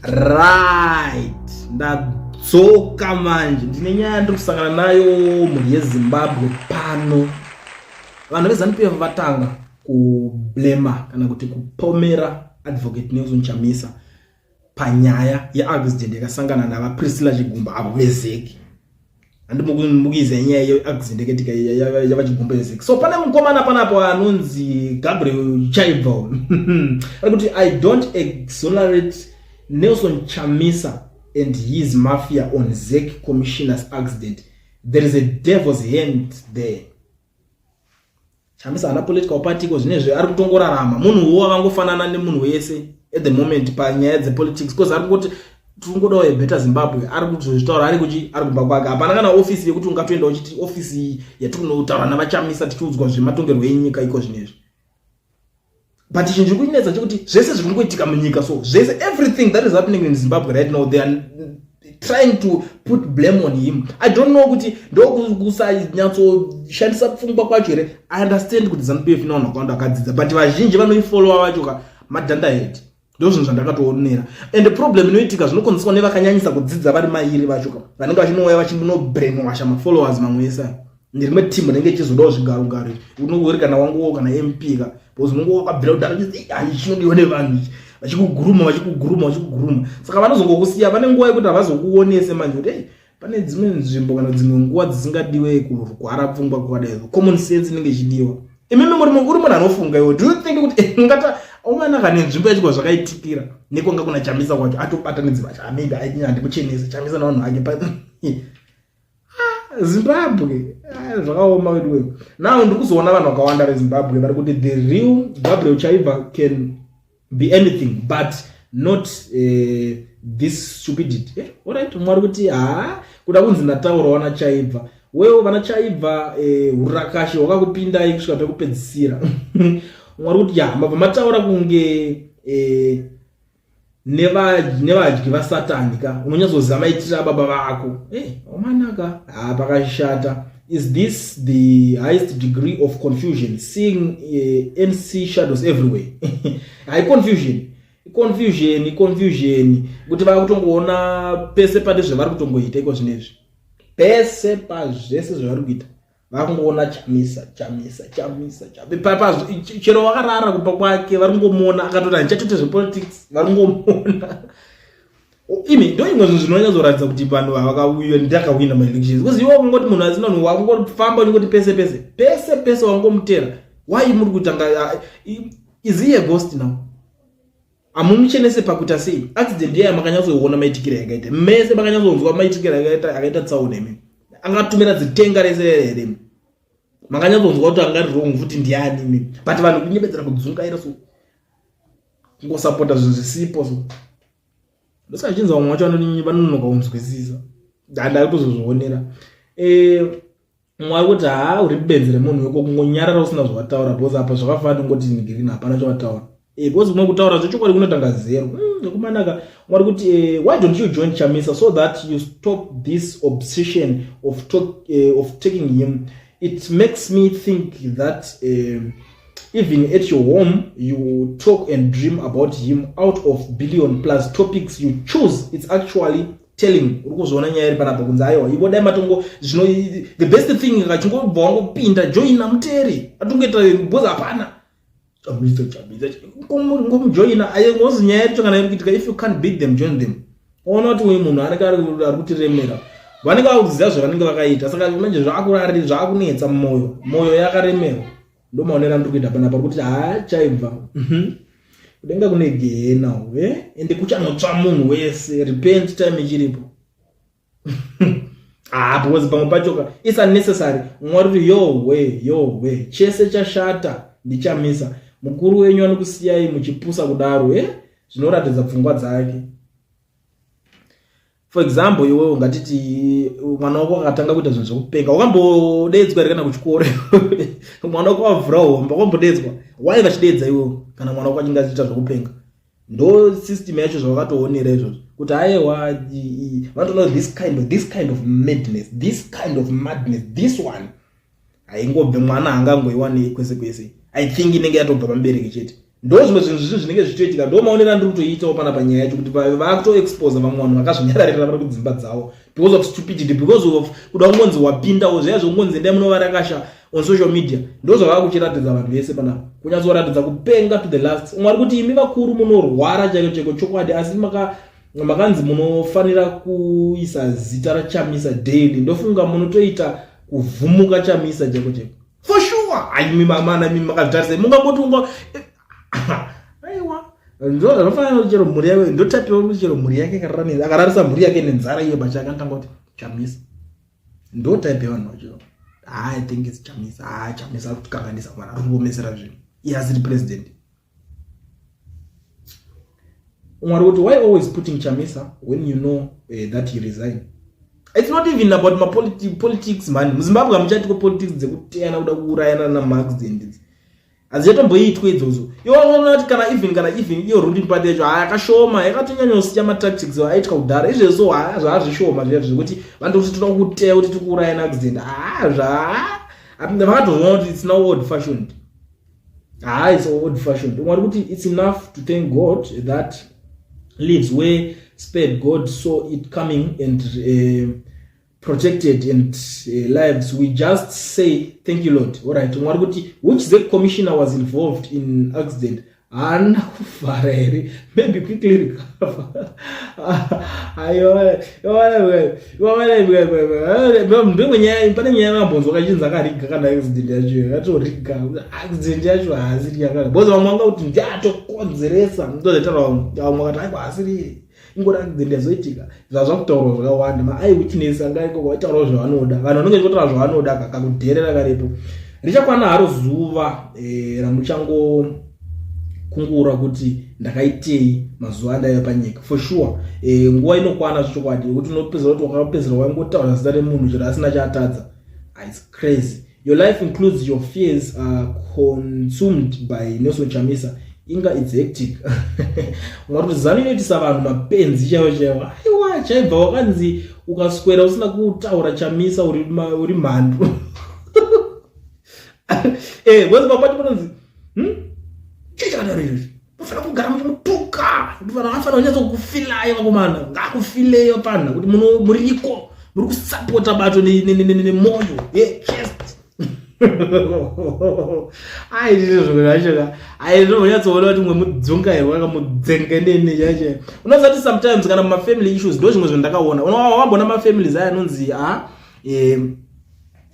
Right, ndadzoka manje, ndine nyaya ndiri kusangana nayo mhuri yeZimbabwe pano. Vanhu veZanu PF vatanga kublema kana kuti kupomera Advocate Nelson Chamisa panyaya yeaccident yakasangana navaPriscilla Chigumba avo veZEC. Handimukuiziva nyaya yeaccident yakaitika yavaChigumba yeZEC. So pane mukomana panapo anonzi Gabriel Chaibva ari kuti, "I don't exonerate Nelson Chamisa and his mafia on ZEC commissioners accident. There is a devil's hand there." Chamisa haana political party ko zvinezvi, ari kutongorarama. Munhuwo akangofanana nemunhu wese at the moment panyaya dzepolitics, because ari kungoti tiringodawo a better Zimbabwe. Ari kuzozvitaura ari kuchi ari kumba kwake. Hapana kana ofisi yekuti ungatoenda uchiti ofisi yatinotaura navaChamisa tichiudzwa zvematongerwo enyika iko zvinezvi. But chinhu chiri kunetsa chekuti zvese zviri kungoitika munyika, so zvese, everything that is happening in Zimbabwe right now, they are trying to put blame on him. I don't know kuti ndokusanyatsoshandisa pfungwa kwacho here. I understand kuti ZANU PF ine vanhu vakawanda vakadzidza, but vazhinji vanoifollowa vacho ka madunderhead. Ndo zvinhu zvandakatoonera. And problem inoitika zvinokonzeswa nevakanyanyisa kudzidza vari mairi vacho ka, vanenge vachinouya vachinobrainwasha mafollowers mamwe ese. Ndirimwe timu rinenge ichizodawo zvigarugaro. Unongori kana wanguwo kana MP ka, because unonge wakabvira kudhara, chinodiwa nevanhu ichi, vachikuguruma, vachikuguruma, vachikuguruma. Saka vanozongokusiya vane nguva yekuti havazokuonese manje kuti ei, pane dzimwe nzvimbo kana dzimwe nguva dzisingadiwe kurwara pfungwa kwakadai. Common sense inenge ichidiwa. Imimi uri munhu anofunga iwo. Do you think kuti ngata umanaka nenzvimbo yacho kwazvakaitikira nekwanga kuna Chamisa kwacho, atobatanidzwa, maybe handikuchenesa Chamisa navanhu vake? Ah, Zimbabwe, ah, zvakaoma weduwe. Now ndiri kuzoona vanhu vakawanda veZimbabwe vari kuti the real Gabriel Chaibva can be anything but not this stupidity. Alright, mwari kuti ha kuda kunzi ndataurawo naChaibva. Wewo vana Chaibva, urakashi hwakakupindai kusvika pekupedzisira. Mwari kuti ya mabva mataura kunge nevadyi vasatani ka, unonyatsoziva maitiro ababa vako. Omanaka, ha pakashata. Is this the highest degree of confusion, seeing NC shadows everywhere? Hai, confusion, confusion, confusion, kuti vakutongoona pese pane zvavari kutongoita iko zvinezvi, pese pazvese zvavari kuita vakungoona Chamisa, Chamisa, Chamisa. Chero vakarara kumba kwake vari kungomuona akatoti handichatoite zvepolitics, vari kungomuona. Imi ndo imwe zvinhu zvinonyatsoratidza kuti vanhu vakauya ndakawina maelections, because iwe wakungoti munhu asina munhu wakungofamba uchingoti pese pese pese pese wangomutera. Why muri kutanga? Is he a ghost now? Hamumuchenese pakuita sei? Accident yaya makanyatsoona maitikiro yakaita mese, makanyatsonzwa maitikiro akaita tsaona. Imi angatumira dzitenga rese here? Makanyatsonzwa kuti angari wrong futi ndiani imi? But vanhu kunyepedzera kudzungaira, so kungosapota zvinhu zvisipo. So ndosaka chinzi vamwe vacho vanononoka kunzwisisa. Handari kutozozvionera. Mwari kuti haa, uri benzi remunhu weko, kungonyarara usina zvawataura, because apa zvakafanana ningoti ngirini, hapana chawataura, because kumwe kutaura zvechokwadi kunotanga zero. Nekumanaka mwari kuti why don't you join Chamisa so that you stop this obsession of taking him? It makes me think that even at your home you talk and dream about him. Out of billion plus topics you choose, it's actually telling. Uri kuzviona nyaya iri panapa kunzi aiwa, ivo dai matongo zvino the best thing kachingobva wangopinda joina muteeri atongoita, because hapana Chamisa, Chamisa, ngomujoina ngozi. Nyaya yacho kana iri kuitika, if you can't beat them, join them. Ona kuti uyu munhu anenge ari kutiremera, vanenge vakuziva zvavanenge vakaita. Saka manje zvakurari zvakunetsa mumwoyo, mwoyo yakaremerwa. Ndo maonero andiri kuita panapa kuti haachaibva. Kudenga kune gehena e ende kuchanotsva munhu wese. Repent time ichiripo. Ah, because pamwe pachoka it's unnecessary. Mwari kuti yowe, yowe, chese chashata ndiChamisa. Mukuru wenyu anokusiyai muchipusa kudaro e, zvinoratidza pfungwa dzake. For example, iwewe ungatiti mwana wako akatanga kuita zvinhu zvekupenga, wakambodedzwa here kana kuchikoro? Mwana wako wavhura homba, wakambodedzwa? Wai vachidedza iwewe kana mwana wako achinge achiita zvekupenga? Ndo system yacho zvavakatoonera izvozvo kuti aiwa, vanotoona this kind of madness, this kind of madness, this one haingobve, mwana haangangoiwani kwese kwese. I think inenge yatobva pamubereki chete. Ndo zvimwe zvinhu zvinhu zvinenge zvichitoitika. Ndo maonero andiri kutoitawo pana panyaya yacho, kuti vakutoexposa vamwe vanhu vakazvinyararira vari kudzimba dzavo because of stupidity, because of kuda kungonzi wapindawo zviya zvekungonzi endai munovarakasha on social media. Ndo zvavava kuchiratidza vanhu vese panapa, kunyatsoratidza kupenga to the last. Umwe ari kuti, "Imi vakuru munorwara chaiko chaiko chokwadi, asi makanzi munofanira kuisa zita raChamisa daily. Ndofunga munotoita kuvhumuka Chamisa chaiko chaiko for sure." Aimi mamana, imi makazvitarisai, mungangoti unga aiwa, ndo zvanofanira kuti chero mhuri yake, ndotapiwa kuti chero mhuri yake akararisa mhuri yake nenzara, iye pachake anotanga kuti Chamisa. Ndo type yevanhu vacho. I think it's Chamisa. Ah, Chamisa ari kutikanganisa mwana, ari kuomesera zvinhu, iye asiri president. Umwe ari kuti, "Why always putting Chamisa when you know that he resign?" It's not even about mapolitics, man. MuZimbabwe hamuchaitiko politics dzekuteyana, kuda kuurayana namaaccident idzi hadzichatomboitwa idzodzo. Iwaona kuti kana even iyo ruling party yacho hayakashoma, yakatonyanyosiya matactics aitwa kudhara. Izvezvo zvaazvishoma zviya zvekuti vanhu kuti toda kuteya kuti tikuurayana accident. Ha, zva vakatozoona kuti it's now old fashioned. Ha, it's old fashioned. Umwe ari kuti, "It's enough to thank God that lives were spared. God saw it coming and protected and lives. We just say thank you, Lord." Alright. Umwe ari kuti, "Which ZEC commissioner was involved in accident? Haana kuvhara here? Maybe quickly recover." Aiwa, ndimwe nyaya. Pane nyaya yambonzwa kachinzi akariga kana accident yacho, akatoriga accident yacho, haasiri yakana, because vamwe vanga kuti ndiatokonzeresa. Ndozotaura vamwe vakati aiwa, asiri, ingori accident yazoitika. Zvazvakutaurwa zvakawanda, maeyewitness anga ikoko vaitaurawo zvavanoda. Vanhu vanenge vachitaura zvavanoda, kakudherera karipo. Richakwana haro zuva ramuchango kungura kuti ndakaitei mazuva andaiva panyika. For sure, nguva inokwana zvechokwadi yekuti unopedzera kuti wakapedzera waingotaura zita remunhu chero asina chaatadza. Ah, it's crazy. "Your life includes your fears are consumed by Nelson Chamisa. Inga it's hectic." Mwari kuti ZANU inoitisa vanhu mapenzi chaivo chaivo. Aiwa, chaibva wakanzi ukaswera usina kutaura Chamisa uri mhandu. Because papati panonzi, Chii chakadaro izvozvi? Mufanira kugara muchimutuka, afanira kunyatsokufilai vakomana, ngakufileyo pana kuti muriko, muri kusapota bato nemwoyo yechest. Ai, ndizvo zvimwe zvacho. Ai, ndinonyatsoona kuti mwe mudzungairwa akamudzengenene chacho. Unoziva kuti sometimes kana mumafamily issues, ndo zvimwe zvandakaona. Wambona mafamilies aya anonzi a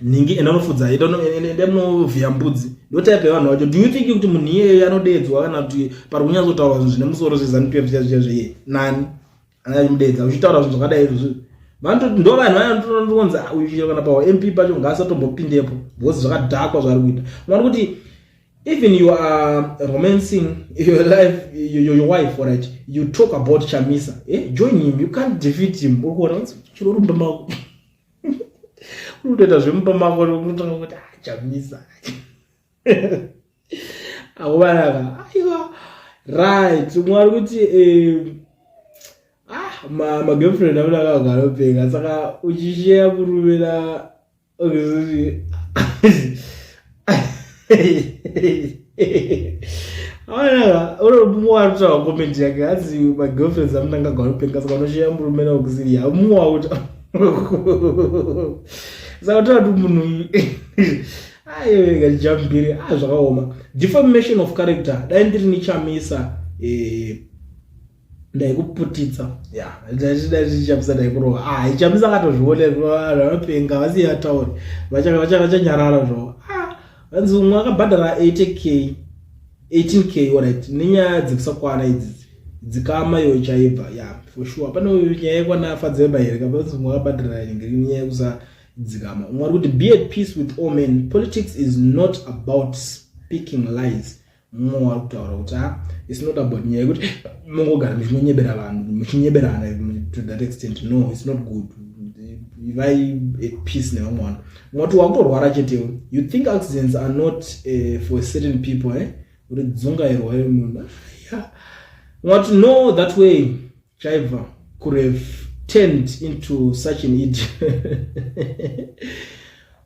nhingi, enda unofudza, enda munovhiya mbudzi. Ndo type yevanhu vacho. Do you think kuti munhu iyeye anodeedzwa kana kuti pari kunyatsotaurwa zvinhu zvine musoro zveZANU PF zviya zviya zveiye nani anachimudedza uchitaura zvinhu zvakadai izvozvo? Vanototi ndo vanhu vaya uyu chero kana pawa MP pacho ngaasatombopindepo because zvakadhakwa zvaari kuita. Umwana kuti even you are romancing your life, your wife, right, you talk about Chamisa. Join him, you can't defeat him. Uri kuona chiro uri mumba mako, uri kutoita zvemumba mako, unotanga kuti, "Ah, Chamisa." Akuvanaka. Aiwa, right. Umwe ari kuti ah, magirlfriend amuna akagara, saka uchisheya murume na okuzoti aonaka mumwe ari kutaura comment yake, hanzi magirlfriends amunanga ganopenga, saka unosheya murume naokusiria mumwe wakuti, saka toda kuti munhu aiwega jambiri. A, zvakaoma. Deformation of character. Dai ndiri niChamisa, ndaikuputitsa. Ya, dai Chamisa ndaikurova. Ah, Chamisa akatozviona, vanhu vanopenga vasiye vatauri, vachanyarara zvavo. Ah, vanzi umwe akabhadhara 80K, 18K, alright, nenyaya dzekusakwana idzi dzikama iyo chaibva. Ya, for sure, pane nyaya yekwana Fadzemba here kapanzi umwe akabhadhara nenyaya yekusadzikama. Umwe ari kuti, "Be at peace with all men. Politics is not about speaking lies." Mumwe wari kutaura kuti ha, it's not about nyaya yekuti mungogara muchinyebera vanhu, muchinyeberana to that extent. No, it's not good. Ivai at peace nevamwe vanhu. Mumwe wati wakutorwara chetewo. "You think accidents are not for certain people, eh?" Uri dzungairwa munhu. Mumwe wati, "No, that way chaibva could have turned into such an idiot."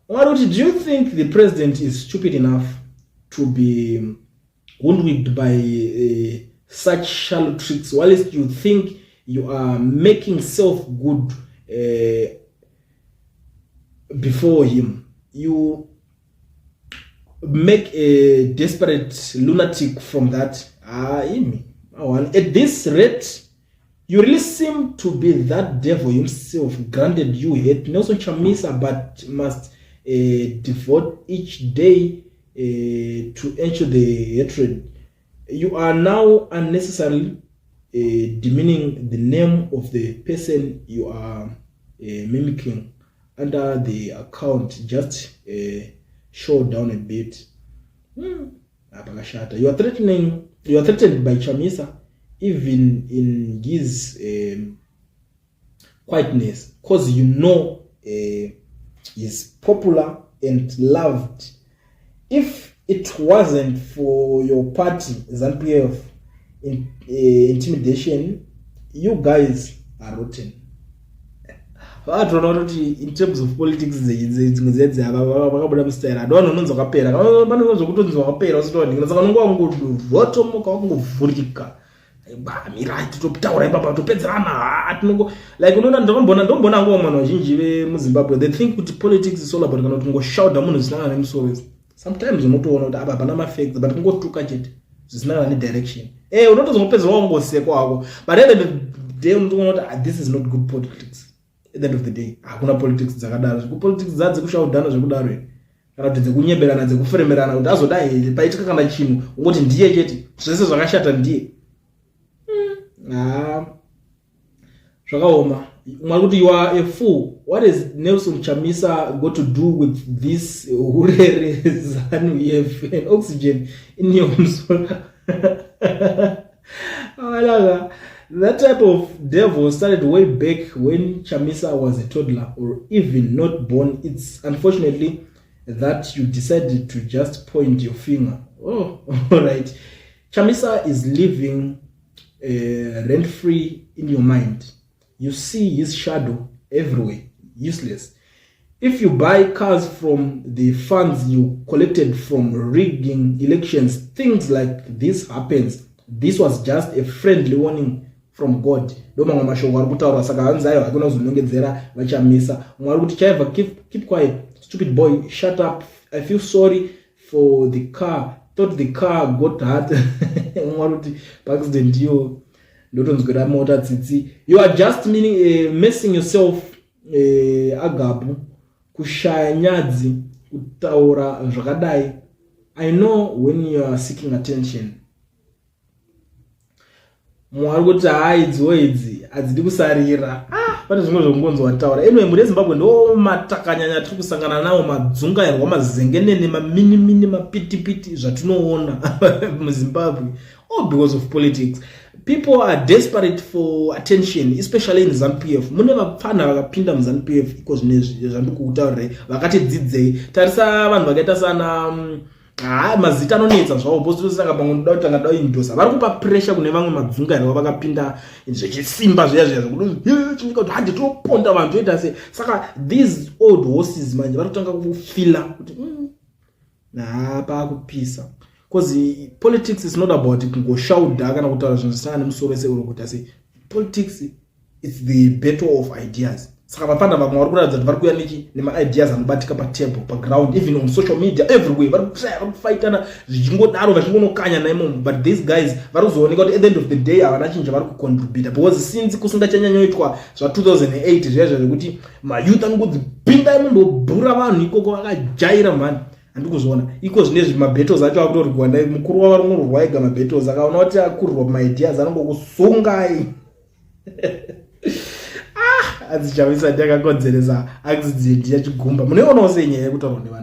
Mwari kuti, "Do you think the president is stupid enough to be hoodwinked by such shallow tricks whilst you think you are making self good before him. You make a desperate lunatic from that. Ah, imi at this rate you really seem to be that devil himself. Granted, you hate Nelson Chamisa, but must devote each day to ensure the hatred. You are now unnecessarily demeaning the name of the person you are mimicking under the account. Just show down a bit. Pakashata. You are threatened by Chamisa even in his quietness, because you know he's popular and loved. If it wasn't for your party, ZANU PF, intimidation, you guys are rotten. Vakatoona kuti in terms of politics, dzimwe dzedzi vakabuda mustyle ado vanhu unonzi wakapera, pane zvokutonzi wakapera usitowaningira. Saka unonge wangovotomoka, wangovhurika, mirai totaura ipapa, topedzerana. Tinongo like unoona, ndakambona, ndombona hangu vamwe vanhu vazhinji vemuZimbabwe, they think kuti politics is all about kana kuti kungoshauda munhu zvisina kana nemusoro. Sometimes unotoona kuti apa hapana mafacts, but kungotuka chete zvisina kana nedirection. Unotozongopedzera wangosekwa wako, but at the end of the day unotoona kuti, ah, this is not good politics. At the end of the day, hakuna politics dzakadaro. Zvekupolitics dza dzekushaudhana zvekudaro here, kana kuti dzekunyeberana, dzekufremerana, kuti azodai paitika kana chinhu ungoti ndiye chete, zvese zvakashata ndiye. Ha, zvakaoma. Mwari kuti you are a fool. What is Nelson Chamisa got to do with this hurere ZANU F and oxygen in your musoro? That type of devil started way back when Chamisa was a toddler or even not born. It's unfortunately that you decided to just point your finger. Oh, all right. Chamisa is living rent free in your mind. You see his shadow everywhere. Useless. If you buy cars from the funds you collected from rigging elections, things like this happens. This was just a friendly warning from God. Ndo mamwe mashoko ari kutaurwa. Saka hanzi aiwa, hakuna kuzonongedzera vaChamisa. Mumwe ari kuti, "Chaibva, keep quiet, stupid boy, shut up. I feel sorry for the car, thought the car got hurt." Mumwe ari kuti paaccident iyo ndotonzwira mota tsitsi. "You are just meaning, messing yourself agabu kushaya nyadzi kutaura zvakadai. I know when you are seeking attention." Mumwe ari kuti, "Hai, idziwo idzi hadzidi kusarira." Ah, pane zvimwe zvokungonzi wataura. Anyway, mhuri yeZimbabwe, ndo matakanyanya tiri kusangana nawo, madzungairwa, mazengenene, maminimini, mapitipiti zvatinoona muZimbabwe, all because of politics. People are desperate for attention, especially in ZANU PF. Mune vapfana vakapinda muZANU PF iko zvinezvi zvandiri kukutaurirai, vakati dzidzei. Tarisa vanhu vakaita sana ha, mazita anonetsa zvavo, bositosanga pamwe ndoda kuti angada indosa. Vari kupa pressure kune vamwe madzungairwa vakapinda zvechisimba zviya zviya zvokuti kuti hande toponda vanhu, toita sei. Saka these old horses manje vari kutanga kufila kuti ha, paakupisa, because politics is not about kungoshaudha kana kutaura zvinhu zvisina nemusoro wese uri kuita sei. Politics, it's the battle of ideas. Saka vapfana vamwe vari kuratidza kuti vari kuuya nechi nemaideas anobatika patable, paground, even on social media, everywhere vari kutraya, vari kufaitana zvichingodaro, vachingonokanya naimomo. But these guys vari kuzooneka kuti at the end of the day havana chinhu chavari kucontributa, because since kusingachanyanyoitwa zva2008 zviya zvekuti mayouth anongodzi pindai mumbobhura vanhu ikoko, vakajaira mhani, handi kuzviona iko zvinezvi. Mabattles acho akutorwiwa, mukuru wavo ari kungorwa ega mabattles. Akaona kuti akurirwa pamaideas, anongokusungai. Ah, adzichamisa ndiakakonzeresa accident yaChigumba. Munoionawo sei nyaya yekutaurwa nevanhu?